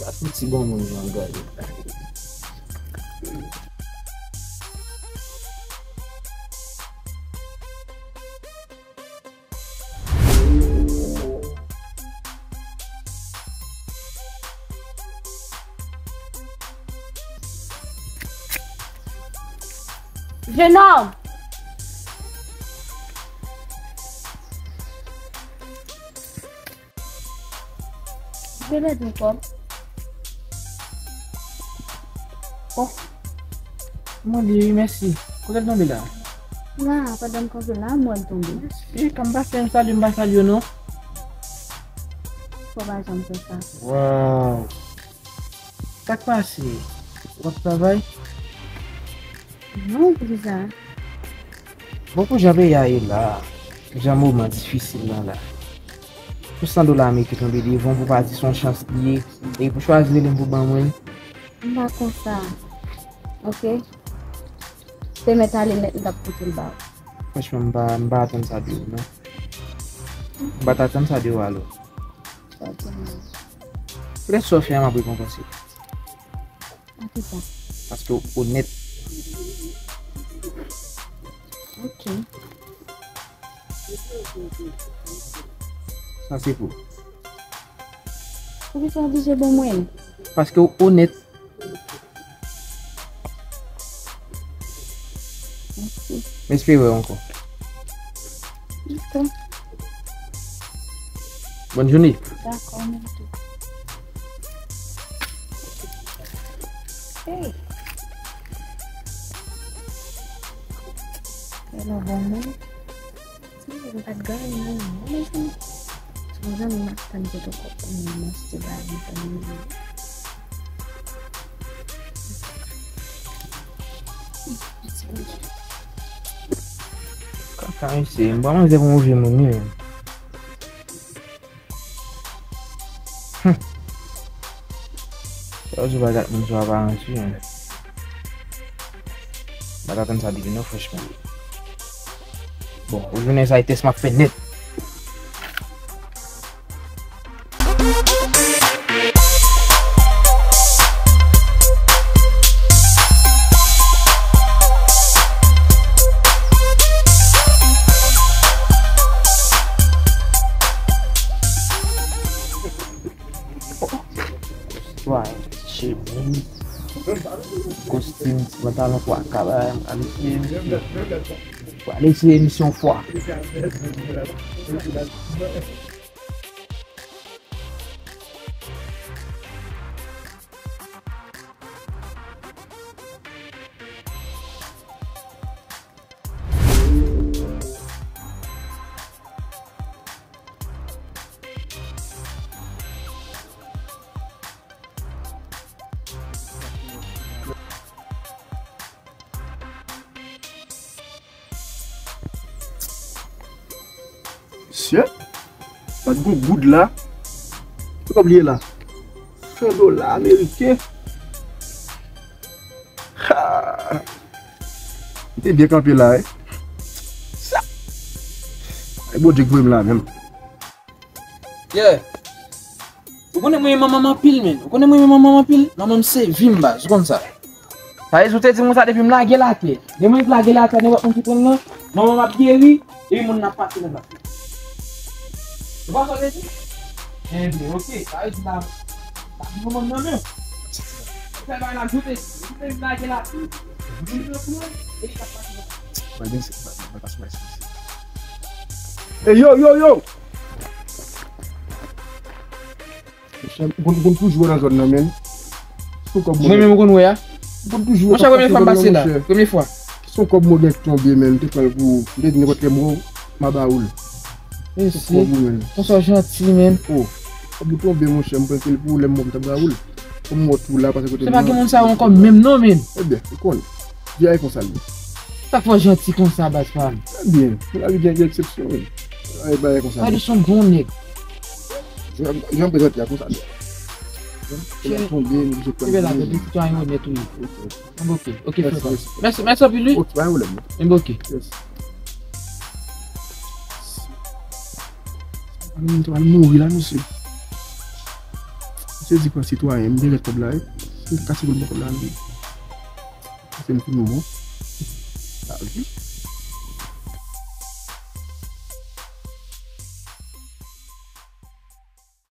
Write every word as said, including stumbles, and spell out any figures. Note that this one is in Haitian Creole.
Sa fouti bon moun nan gade. Jenòm! Ou te pèdi yon kòb? Oh, mwen li, wi, mèsi. Kote l tonbe la? La, pandan m kanpe la, m wè l tonbe. E, kan m pase, m salye, m pa salye w, non. Fò w pa janm fè sa. Waw. Sa k pase? W ap travay? Non, poukisa? Bon, pou jan peyi a ye la, jan moman difisil lan la, pou san dola ameriken tonbe devan, pou pa di se yon chans li ye, e pou chwazi rele m pou ban mwen l. M pa konsa, oke? Te mèt ale nèt, m t ap pote l ba ou. Franchman, m pa, m pa atann sa de ou, non. M pa t atann sa de ou, alò. Sa di mwen. Poutèt sa w fè a, m ap rekonpanse w. An ki sa? Paske w onèt. Oke. Sa se pou ou. Poukisa w oblije ban mwen l? Paske w onèt. Mèsi. M espere w ankò. Dakò. Bòn jounen. Dakò, mèsi. Hey. Hello, bon moun. Mwen pa t gade non, mwen se yon zanmi m ap tann fotokòp pou mwen, mwen se te ba li tann li. Kaka mesye, m pa manzè pou move moun wi menm. Humm. Sa yo di bagay moun sou aparans wi, men. M pa t atann sa de li non, franchman. Bon, pou jounen sa, e tès m ap fè nèt. Kòstwa, chemiz, kostim, ti pantalon, twa kaba, m pral eseye misyon, m pral eseye misyon fwa. Mesye, pa t gon goud la. Ki kòb li ye la? San dola ameriken. Ha! M te byen kanpe la, wi. Sa! E Bondye k voye m la menm. Yeah. Ou konnen mwen renmen manman m anpil, men. Ou konnen mwen renmen manman m anpil? Manman m se vi m, baz. Ou konn sa. Sa vle di ou te di m konsa depi m lage latè. Depi mwen lage latè, nenpòt moun ki pran l nan, manman m ap geri, epi moun nan ap pase nan zafè. Ou pa sa w te di? Ebyen, oke. Sa vle di la, la di manman m nan men w. Ou fè bagay la, joute, joute m lage latè. Moun nan pran, epi l ap pase nan zafè. Mwen gen se, mwen, mwen pa sou mwen se. Ey, yo, yo, yo! Monchè, m konn, m konn toujou wè nan zòn nan, men. Son kòb mwen. Mwen menm ou konn wè a? M konn toujou wè. Monchè, premye fwa m pase la. Premye fwa. Son kòb mwen gen tonbe, men. M te pran l pou, m te di nenpòt lè m wè w, m a ba ou l. Mesye, konsa w janti, men. Oh, kòb ou tonbe, monchè, m pran l pou ou, lè m wè w, m t ap ba ou l. Kòm m wè w tou la, pase kote m nan. Se pa gen moun sa yo ankò menm non, men. Ebyen, ou konn. Di a e konsa l ye. Sa k fè w janti konsa, baz pa m? Ebyen, lavi gen, gen eksepsyon, wi. Ay, bagay konsa. Sa di son bon nèg. Jan, jan m prezante a konsa l ye. Jan m tonbe, m oblije pran. Kenbe la, men, pitit ou a yon nèt, wi. Oke. Oke, oke, frè pa m. Mèsi, mèsi anpil, wi. Oke, pa gen pwoblèm. Oke. Yes. Mwen te pral mouri la, mesye. Te di pran sitwayen, m te ret kòb la, wi. M te kase pou l pran kòb la, m di. Pase m fin bon. Sa vi.